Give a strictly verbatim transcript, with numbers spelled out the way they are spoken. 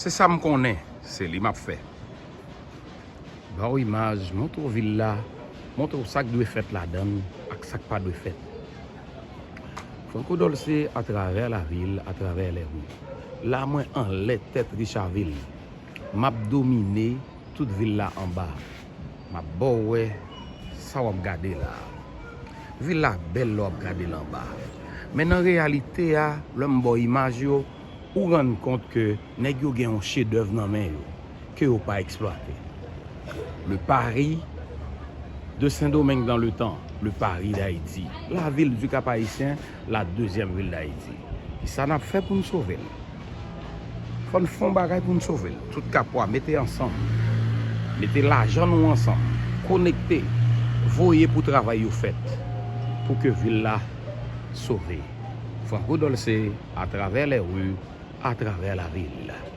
Se sa m konnen, se li m ap fè. Ba w imaj, montre w vil la, montre w sa k dwe fèt ladan l ak sa k pa dwe fèt. Franco Dolce atravè lavil, atravè lè ri. La mwen anlè tèt Richavil. M ap domine tout vil la anba. M ap ba w wè sa w ap gade la. Vil la bèl lè w ap gade l anba. Men nan reyalite a, lè m ba w imaj yo, ou rann kont ke nèg yo gen yon chedèv nan men yo, ke yo pa eksplwate. Le Paris de Saint-Domingue dans le temps, le Paris d'Haïti. La ville du Cap-Haïtien, la deuxième ville d'Haïti. Kisa n ap fè pou n sove l? Fò n fè yon bagay pou n sove l. Tout Kapwa, mete ansanm. Mete lajan nou ansanm. Konekte. Voye pou travay yo fèt. Pou ke vil la sove. Franco Dolce, atravè lè ri, atravè lavil.